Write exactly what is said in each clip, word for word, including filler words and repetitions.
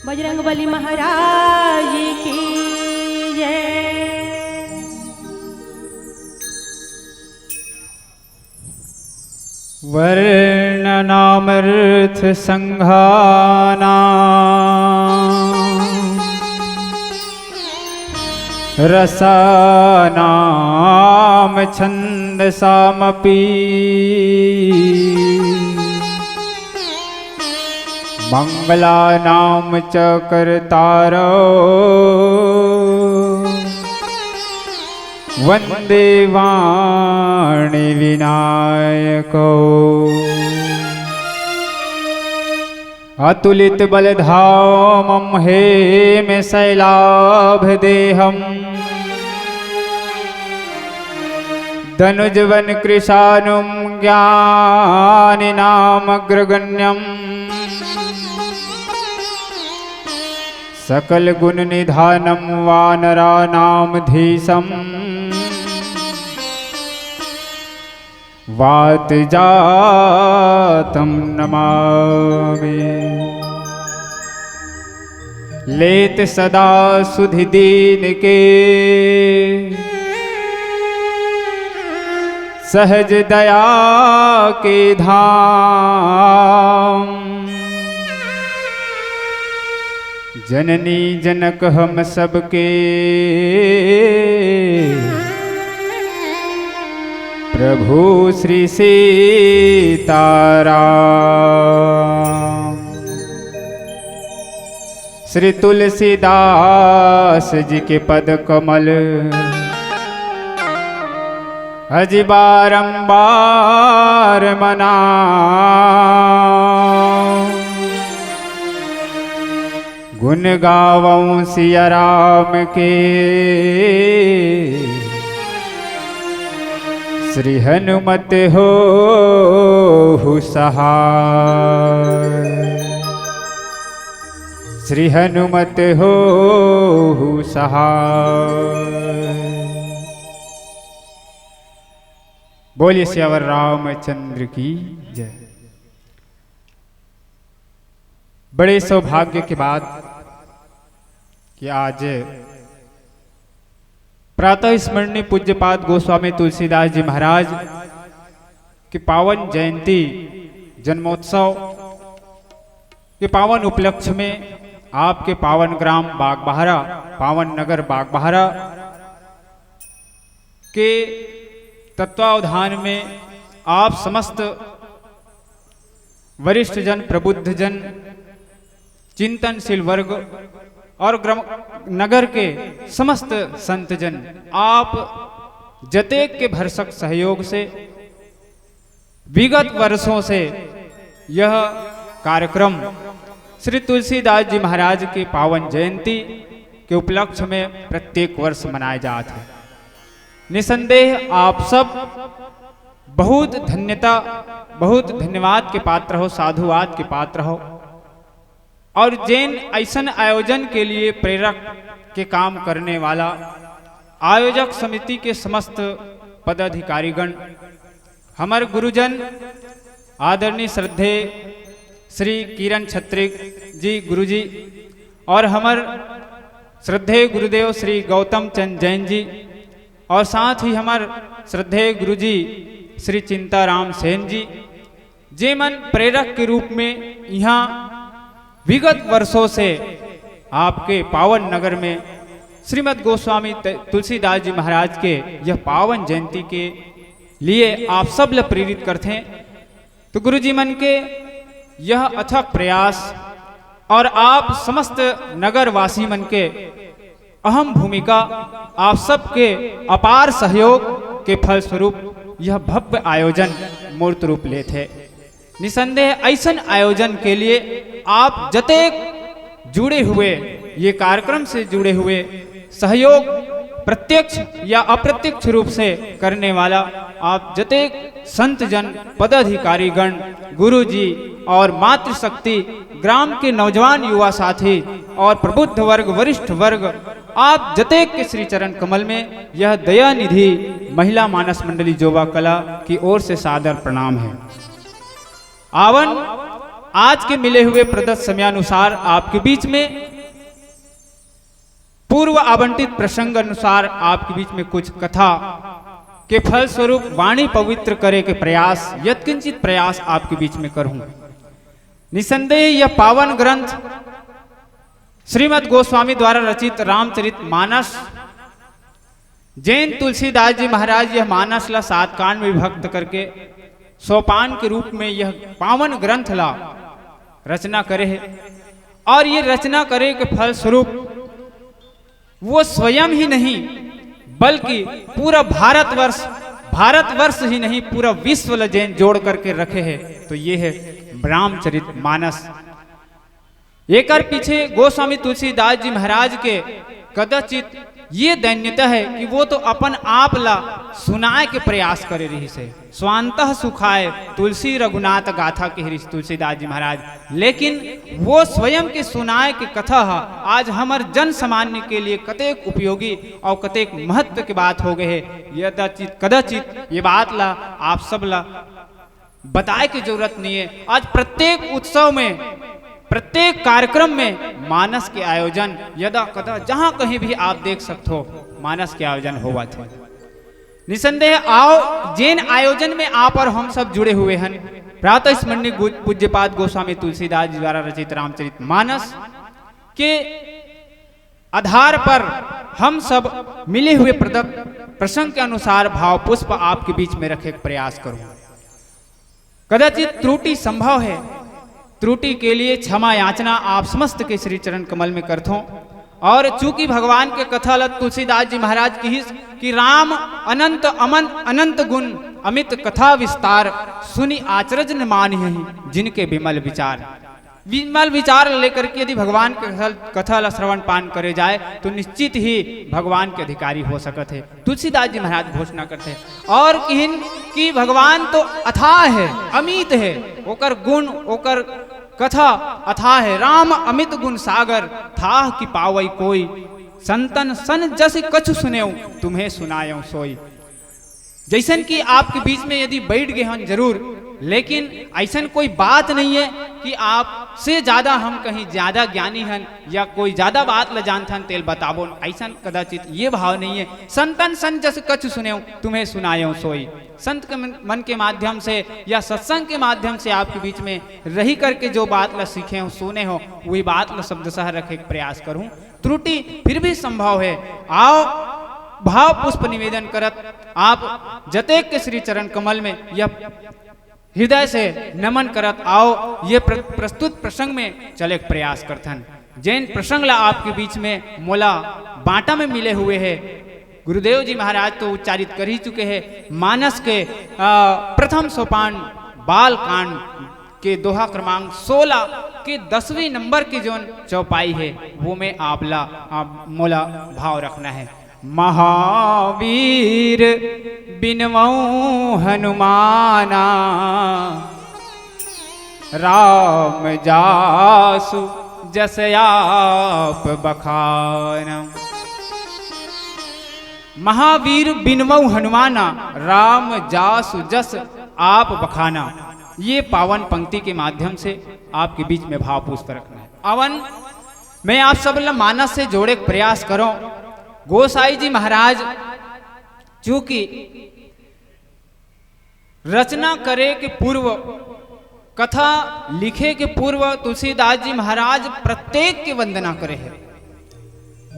बजरंग बली महाराज की जय। वर्णनामर्थसङ्घानां रसानां छन्दसामपि। मङ्गलानां च कर्तारौ वन्दे वाणि विनायकौ। अतुलित बलधामं हेम शैलाभ देहम्। दनुजवन कृशानुं ज्ञानिनामग्रगण्यम्। सकल गुण निधानं वानरानामधीशम्। वातजातं नमामि। लेत सदा सुधि दीन के सहज दया के धाम। जननी जनक हम सबके प्रभु श्री सीताराम। श्री तुलसीदास जी के पद कमल अजि बारंबार मनाओ। गुण गावं सिया राम के, श्री हनुमत होहु सहाय। श्री हनुमत होहु सहाय। बोलिए सियावर रामचंद्र की जय। बड़े सौभाग्य के बात कि आज प्रातः स्मरणीय पूज्यपाद गोस्वामी तुलसीदास जी महाराज की पावन जयंती, जन्मोत्सव के पावन उपलक्ष्य में आपके पावन ग्राम बागबाहरा, पावन नगर बागबाहरा के तत्वावधान में आप समस्त वरिष्ठ जन, प्रबुद्ध जन, चिंतनशील वर्ग और ग्राम, नगर के समस्त संत जन, आप जतेक के भरसक सहयोग से विगत वर्षों से यह कार्यक्रम श्री तुलसीदास जी महाराज के पावन जयंती के उपलक्ष्य में प्रत्येक वर्ष मनाए जात हे। निसंदेह आप सब बहुत धन्यता, बहुत धन्यवाद के पात्र हो, साधुवाद के पात्र हो। और जेन ऐसन आयोजन के लिए प्रेरक के काम करने वाला आयोजक समिति के समस्त पदाधिकारीगण, हमर गुरुजन आदरणीय श्रद्धेय श्री किरण छत्री जी गुरुजी और हमर श्रद्धेय गुरुदेव श्री गौतम चंद जैन जी और साथ ही हमर श्रद्धेय गुरुजी श्री चिंताराम सेन जी, जे मन प्रेरक के रूप में यहाँ विगत वर्षों से आपके पावन नगर में श्रीमद गोस्वामी त-, तुलसीदास जी महाराज के यह पावन जयंती के लिए आप सब ल प्रेरित करथें। तो गुरु जी मन के यह अथक प्रयास और आप समस्त नगरवासी मन के अहम भूमिका, आप सबके अपार सहयोग के फलस्वरूप यह भव्य आयोजन मूर्त रूप लेत हे। निसंदेह ऐसन आयोजन के लिए आप जतेक जुड़े हुए, ये कार्यक्रम से जुड़े हुए सहयोग प्रत्यक्ष या अप्रत्यक्ष रूप से करने वाला आप जतेक संत जन, पदाधिकारी गण, गुरु जी और मातृशक्ति, ग्राम के नौजवान युवा साथी और प्रबुद्ध वर्ग, वरिष्ठ वर्ग, आप जतेक के श्री चरण कमल में यह दया निधि महिला मानस मंडली जोवा कला की ओर से सादर प्रणाम है। आवन आज के मिले हुए प्रदत्त समयानुसार आपके बीच में पूर्व आवंटित प्रसंग अनुसार आपके बीच में कुछ कथा के फलस्वरूप वाणी पवित्र करे के प्रयास, यत्किंचित प्रयास आपके बीच में करूं। निसंदेह यह पावन ग्रंथ श्रीमद् गोस्वामी द्वारा रचित रामचरित मानस, जैन तुलसीदास जी महाराज यह मानस ला सात कांड में विभक्त करके सोपान के रूप में यह पावन ग्रंथ ला रचना करे हे। और ये रचना करे के फलस्वरूप वो स्वयं ही नहीं, बल्कि पूरा भारतवर्ष, भारतवर्ष ही नहीं, पूरा विश्व ला जैन जोड़ करके रखे हे। तो ये हे रामचरित मानस। एकर पीछे गोस्वामी तुलसीदास जी महाराज के कदाचित ये दैन्यता हे कि वो तो अपन आप ला सुनाए के प्रयास करे रहिस हे। स्वांतः सुखाय तुलसी रघुनाथ गाथा कहे रहिस तुलसीदास जी महाराज, लेकिन वो स्वयं के सुनाए के कथा ह आज हमर जन सामान्य के लिए कतेक उपयोगी और कतेक महत्व के बात हो गए हे। यदाचित कदाचित ये बात ला आप सब ला बताए के जरूरत नहीं हे। आज प्रत्येक उत्सव में, प्रत्येक कार्यक्रम में मानस के आयोजन यदा कदा जहां कहीं भी आप देख सकत हो, मानस के आयोजन होवत हे। निसंदेह आओ, जैन आयोजन में आप और हम सब जुड़े हुए हन, प्रातः स्मरणीय गु-, पूज्यपाद गोस्वामी तुलसीदास जी द्वारा रचित रामचरित मानस के आधार पर हम सब मिले हुए प्रदत्त प्रसंग के अनुसार भाव पुष्प आपके बीच में रखे के प्रयास करूं। कदाचित त्रुटि संभव हे, त्रुटि के लिए क्षमा याचना आप समस्त के श्री चरण कमल में करथों। और चूंकि भगवान के कथा ल तुलसीदास जी महाराज किहिस कि राम अनंत अमन अनंत गुण, अमित कथा विस्तार, सुनि अचरज न मानहि जिनके विमल विचार। विमल विचार लेकर के यदि भगवान के कथा, कथा ला श्रवण पान करे जाए तो निश्चित ही भगवान के अधिकारी हो सकत हे। तुलसीदास जी महाराज घोषणा करथे और किहिन कि भगवान तो अथाह हे, अमित हे, ओकर गुण, ओकर कथा अथाह हे। राम अमित गुण सागर, थाह कि पावइ कोई। संतन सन जस कछु सुनेउ, तुम्हें सुनायउ सोई। जैसन कि आपके बीच में यदि बैठ गए हन जरूर, लेकिन ऐसन कोई बात नहीं हे कि आपसे ज्यादा हम कहीं ज्यादा ज्ञानी हन या कोई ज्यादा बात ल जानथन तेल बताबो, ऐसन कदाचित ये भाव नहीं हे। संतन सन जस कछु सुनेउ, तुम्हें सुनायउ सोई। संत के मन, मन के माध्यम से या सत्संग के माध्यम से आपके बीच में रही करके जो बात ल सीखे हो, सुने हो, वही बात ल शब्दशः रखे के प्रयास करूं। त्रुटि फिर भी संभव हे। आओ, भाव पुष्प निवेदन करत आप जतेक के श्री चरण कमल में यह हृदय से नमन करत आओ, ये प्र-, प्रस्तुत प्रसंग में चले के प्रयास करथन। जैन प्रसंग ला आपके बीच में मोला बांटा में मिले हुए हे। गुरुदेव जी महाराज तो उच्चारित कर ही चुके हे। मानस के, अ, प्रथम सोपान बाल कांड के दोहा क्रमांक सोलह के दसवीं नंबर के जोन चौपाई हे, वो में आप ला, आप मोला भाव रखना हे। महावीर बिनवउ हनुमाना, राम जासु जस आप बखाना। महावीर बिनवउ हनुमाना, राम जासु जस आप बखाना। ये पावन पंक्ति के माध्यम से आपके बीच में भाव पुष्प रखना हे। अवन मैं आप सब ला मानस से जोड़े के प्रयास करों। गोसाई जी महाराज चूंकि रचना करे के पूर्व, कथा लिखे के पूर्व तुलसीदास जी महाराज प्रत्येक के वंदना करे हे।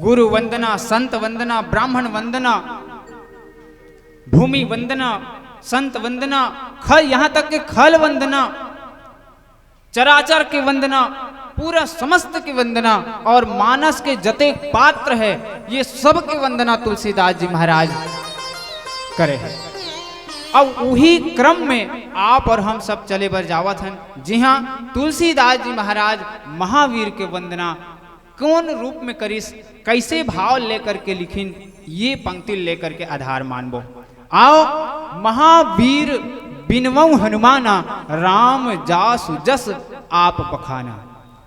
गुरु वंदना, संत वंदना, ब्राह्मण वंदना, भूमि वंदना, संत वंदना, खल, यहाँ तक के खल वंदना, चराचर के वंदना, पूरा समस्त के वंदना और मानस के जते पात्र हे, ये सब के वंदना तुलसीदास जी महाराज करे हे। अब उही क्रम में आप और हम सब चले बर जावत हन। जी हाँ, तुलसीदास जी महाराज महावीर के वंदना कौन रूप में करिस, कैसे भाव लेकर के लिखिन, ये पंक्ति लेकर के आधार मानबो। आओ, महावीर बिनवउ हनुमाना, राम जासु जस आप बखाना।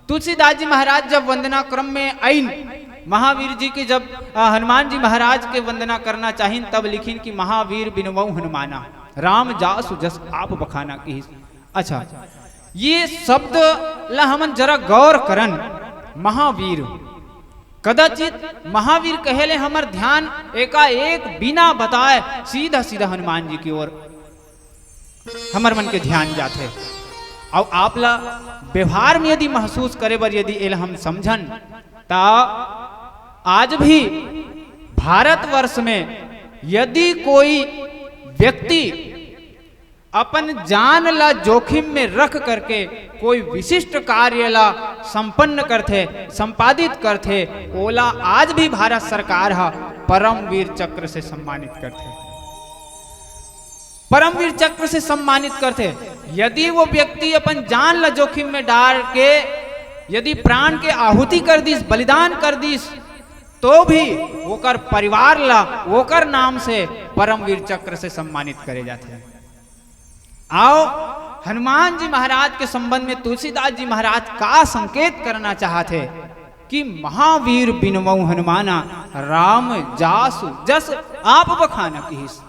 तुलसीदास जी महाराज जब वंदना क्रम में आइन, महावीर जी के जब, अ, हनुमान जी महाराज के वंदना करना चाहिन, तब लिखिन कि महावीर बिनवउ हनुमाना, राम जासु जस आप बखाना की। अच्छा, ये शब्द ला हमन जरा गौर करन, महावीर। कदाचित महावीर कहे ले हमर ध्यान एकाएक बिना बताए सीधा सीधा हनुमान जी की ओर हमर मन के ध्यान जाथे। अउ आप ला व्यवहार में यदि महसूस करे बर यदि एला हम समझन, त आज भी भारतवर्ष में यदि कोई व्यक्ति अपन जान ला जोखिम में रख करके कोई विशिष्ट कार्य ला संपन्न करथे, संपादित करथे, ओला आज भी भारत सरकार ह परमवीर चक्र से सम्मानित करथे। परमवीर चक्र से सम्मानित करथे। यदि वो व्यक्ति अपन जान ला जोखिम में डाल के यदि प्राण के आहुति कर दिस, बलिदान कर दिस, तो भी ओकर परिवार ला ओकर नाम से परमवीर चक्र से सम्मानित करे जाथे। अउ हनुमान जी महाराज के संबंध में तुलसीदास जी महाराज का संकेत करना चाहत हे कि महावीर बिनवउ हनुमाना, राम जासु जस आप बखाना किहिस।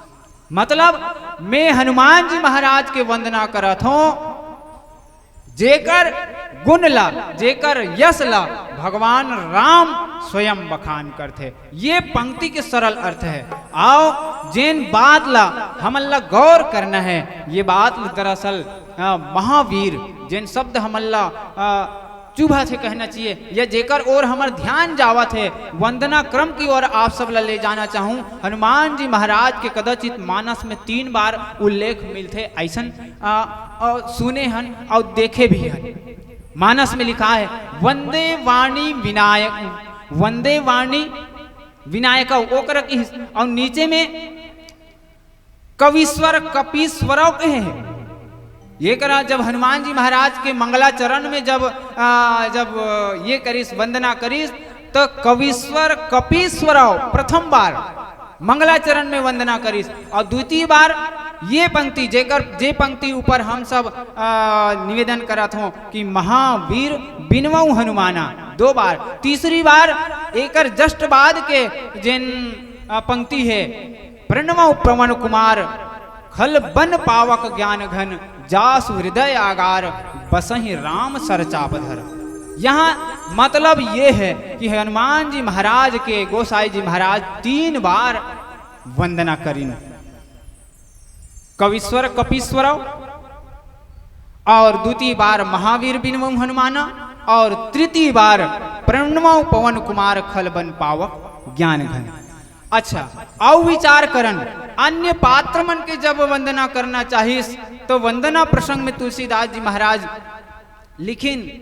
मतलब, मैं हनुमान जी महाराज के वंदना करत हों, जेकर गुण ला, जेकर यश ला भगवान राम स्वयं बखान करथे। ये पंक्ति के सरल अर्थ हे। अउ जेन बात ला हमन ला गौर करना हे, ये बात ला दरअसल, अ, महावीर जेन शब्द हमन ला, अ, चुभत हे कहना चाहिए, या जेकर ओर हमर ध्यान जावत हे, वंदना क्रम की ओर आप सब ला ले जाना चाहूं। हनुमान जी महाराज के कदाचित मानस में तीन बार उल्लेख मिलथे, अइसन, अ, अ, सुने हन अउ देखे भी हन। मानस में लिखा हे, "वंदे वाणी विनायक, वंदे वाणी विनायक", ओकर की, अउ नीचे में कवीश्वर कपीश्वरव कहे हे। ये करा जब हनुमान जी महाराज के मंगलाचरण में जब, आ, जब ये करिस, वंदना करिस, तो कवीश्वर कपीश्वरव प्रथम बार मंगलाचरण में वंदना करिस, अउ द्वितीय बार ये पंक्ति, जेकर, जे पंक्ति ऊपर हम सब, आ, निवेदन करत हों कि महावीर बिनवउ हनुमाना, दो बार। तीसरी बार एकर just बाद के जेन, आ, पंक्ति हे, "प्रणवउ पवन कुमार, खल बन पावक ज्ञान घन, जासु हृदय आगार, बसहि राम सरचाप धर।" यहाँ मतलब ये हे कि हनुमान जी महाराज के गोसाई जी महाराज तीन बार वंदना करिन, कवीश्वर कपीश्वरव, अउ द्वितीय बार महावीर बिनवउ हनुमाना, अउ तृतीय बार प्रणवउ पवन कुमार, खल बन पावक ज्ञान घन। अच्छा, अउ विचार करन, अन्य पात्र मन के जब वंदना करना चाहिस, तो वंदना प्रसंग में तुलसीदास जी महाराज लिखिन,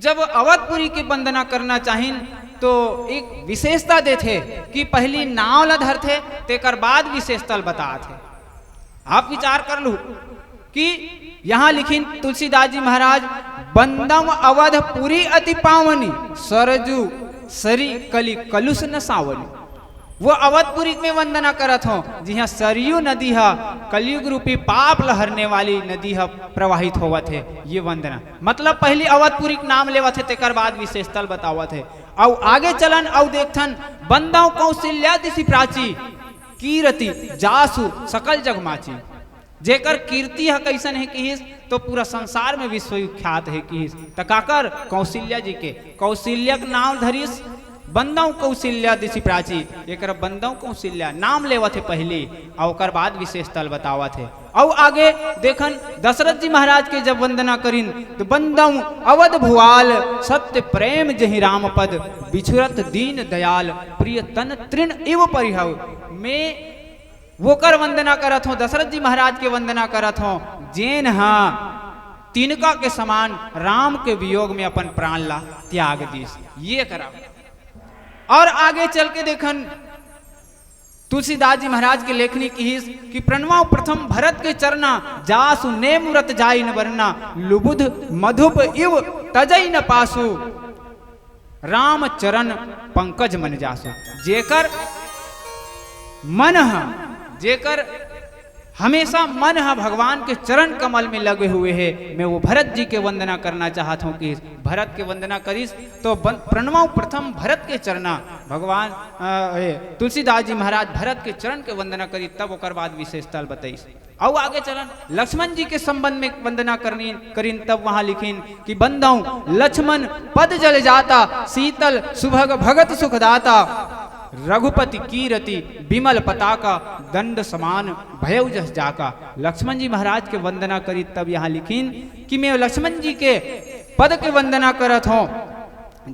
जब अवधपुरी के वंदना करना चाहिन, तो एक विशेषता देथे कि पहिली नांव ला धरथे, तेकर बाद विशेषता ल बतात हे। आप विचार कर लू कि यहाँ लिखिन तुलसीदास जी महाराज, "बंदम अवधपुरी अति पावनी, सरजू सरी कलि कलुष न सावनी।" वो अवधपुरी में वंदना करत हों, जिहाँ सरयू नदी ह, कलयुग रूपी पाप ल हरने वाली नदी ह प्रवाहित होवत हे। ये वंदना मतलब पहिली अवधपुरी के नाम लेवत हे, तेकर बाद विशेषता ल बतावत हे। अउ आगे चलन अउ देखथन, "बंदव कौशल्या दिशि प्राची, कीरति जासु सकल जग माची।" जेकर कीर्ति ह कइसन हे किहिस, तो पूरा संसार में विश्वविख्यात हे किहिस। त काकर? कौशल्या जी के। कौशल्या के नाम धरिस, "बंदव कौशल्या दिशि प्राची", एकर बंदव कौशल्या नाम लेवत हे पहिली, अउ ओकर बाद विशेषता ल बतावत हे। अउ आगे देखन, दशरथ जी महाराज के जब वंदना करिन, तो "बंदव अवध भुआल, सत्य प्रेम जहि राम पद, बिछुरत दीन दयाल, प्रिय तन तृण इव परिहव।" में वोकर वंदना करत हों, दशरथ जी महाराज के वंदना करत हों, जेन ह तिनका के समान राम के वियोग में अपन प्राण ला त्याग दिस। ये करा। अउ आगे चल के देखन, तुलसीदास जी महाराज के लेखनी किहिस कि "प्रणवउ प्रथम भरत के चरना, जासु नेम व्रत जाई न बरना, लुबुध मधुप इव तजई न पासु, राम चरण पंकज मन जासु।" जेकर मन ह, जेकर हमेशा मन ह भगवान के चरण कमल में लगे हुए हे। मैं वो भरत जी के वंदना करना चाहत हूँ कि भरत के वंदना करिस तो बन-, प्रणमौ प्रथम भरत के चरना। भगवान, अ, हे, तुलसीदास जी महाराज भरत के चरण के वंदना करी, तब ओकर बाद विशेषता ल बताइस। अउ आगे चलन, लक्ष्मण जी के संबंध में वंदना करनी, करिन, तब वहां लिखिन कि बंदौ लक्ष्मण पद जल जाता, शीतल सुभग भगत सुखदाता, रघुपति कीरति विमल पताका, दंड समान भयउ जस जाका। लक्ष्मण जी महाराज के वंदना करी, तब यहाँ लिखिन कि मैं लक्ष्मण जी के पद के वंदना करत हूँ,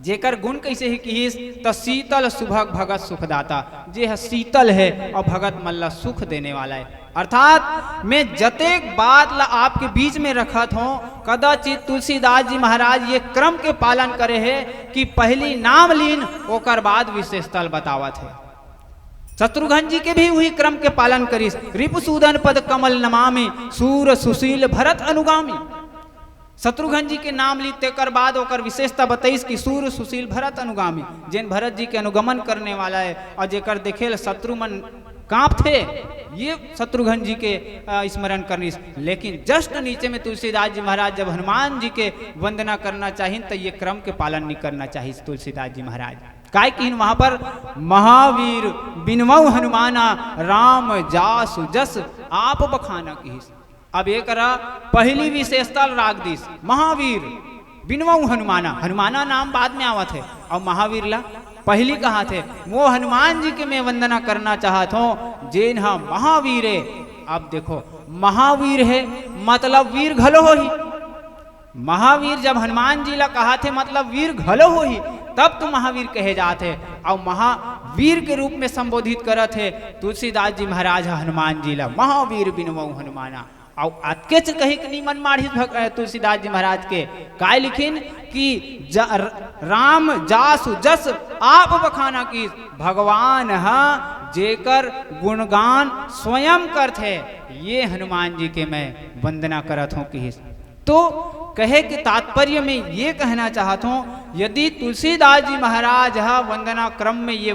जेकर गुण कैसे हे किहिस, त शीतल सुभग भगत सुखदाता, जे ह शीतल हे अउ भगत मन ला सुख देने वाला हे। अर्थात मैं जतेक बात ला आपके बीच में रखत हूँ, कदाचित तुलसीदास जी महाराज ये क्रम के पालन करे हे कि पहली नाम लीन, ओकर बाद विशेषता ल बतावत हे। शत्रुघ्न जी के भी वही क्रम के पालन करिस, रिपुसूदन पद कमल नमामि, सूर सुशील भरत अनुगामी। शत्रुघ्न जी के नाम ली, तेकर बाद ओकर विशेषता बताइस कि सूर सुशील भरत अनुगामी, जेन भरत जी के अनुगमन करने वाला हे अउ जेकर देखेल शत्रु मन कांपथे, ये शत्रुघ्न जी के, अ, स्मरण करनिस। लेकिन just नीचे में तुलसीदास जी महाराज जब हनुमान जी के वंदना करना चाहिन, त ये क्रम के पालन नहीं करना चाहिए तुलसीदास जी महाराज। काय किहिन वहां पर, महावीर बिनवौ हनुमाना, राम जासु जस आप बखाना किहिस। अब एकरा पहली विशेषता ल राख दिस, महावीर बिनवौ हनुमाना। हनुमाना नाम बाद में आवत हे, अउ महावीर ला पहली कहात हे। वो हनुमान जी के मैं वंदना करना चाहत हूँ, जेन ह महावीर हे। अब देखो, महावीर हे, मतलब वीर घलो होही। महावीर जब हनुमान जी ला कहात हे, मतलब वीर घलो होही, तब तो महावीर कहे जात हे। अउ महावीर के रूप में संबोधित करत हे तुलसीदास जी महाराज ह हनुमान जी ला, महावीर बिनवौ हनुमाना। अउ अतकेच कहिके नी मन माढ़िस भग-, अ, तुलसीदास जी महाराज के। काय लिखिन कि ज-, र-, राम जासु जस आप बखाना किहिस, भगवान ह जेकर गुणगान स्वयं करथे, ये हनुमान जी के मैं वंदना करत हूँ किहिस। तो कहे के तात्पर्य में ये कहना चाहत हूँ, यदि तुलसीदास जी महाराज ह वंदना क्रम में ये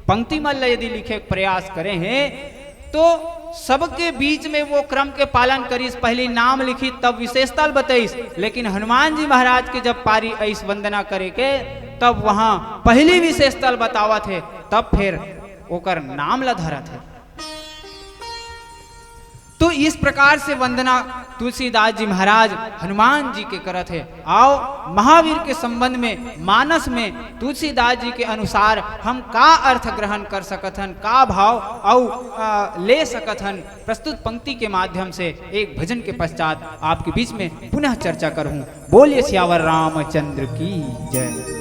पंक्ति मन ल यदि लिखे के प्रयास करे हे, तो सबके बीच में वो क्रम के पालन करिस, पहली नाम लिखिस, तब विशेषता ल बताइस। लेकिन हनुमान जी महाराज के जब पारी अइस वंदना करे के, तब वहां पहली विशेषता ल बतावत हे, तब फिर ओकर नाम ल धरत हे। तो इस प्रकार से वंदना तुलसीदास जी महाराज हनुमान जी के करत हे। अउ महावीर के संबंध में मानस में तुलसीदास जी के अनुसार हम का अर्थ ग्रहण कर सकत हन, का भाव अउ, अ, ले सकत हन, प्रस्तुत पंक्ति के माध्यम से एक भजन के पश्चात आपके बीच में पुनः चर्चा करहूं। बोलिए सियावर रामचंद्र की जय।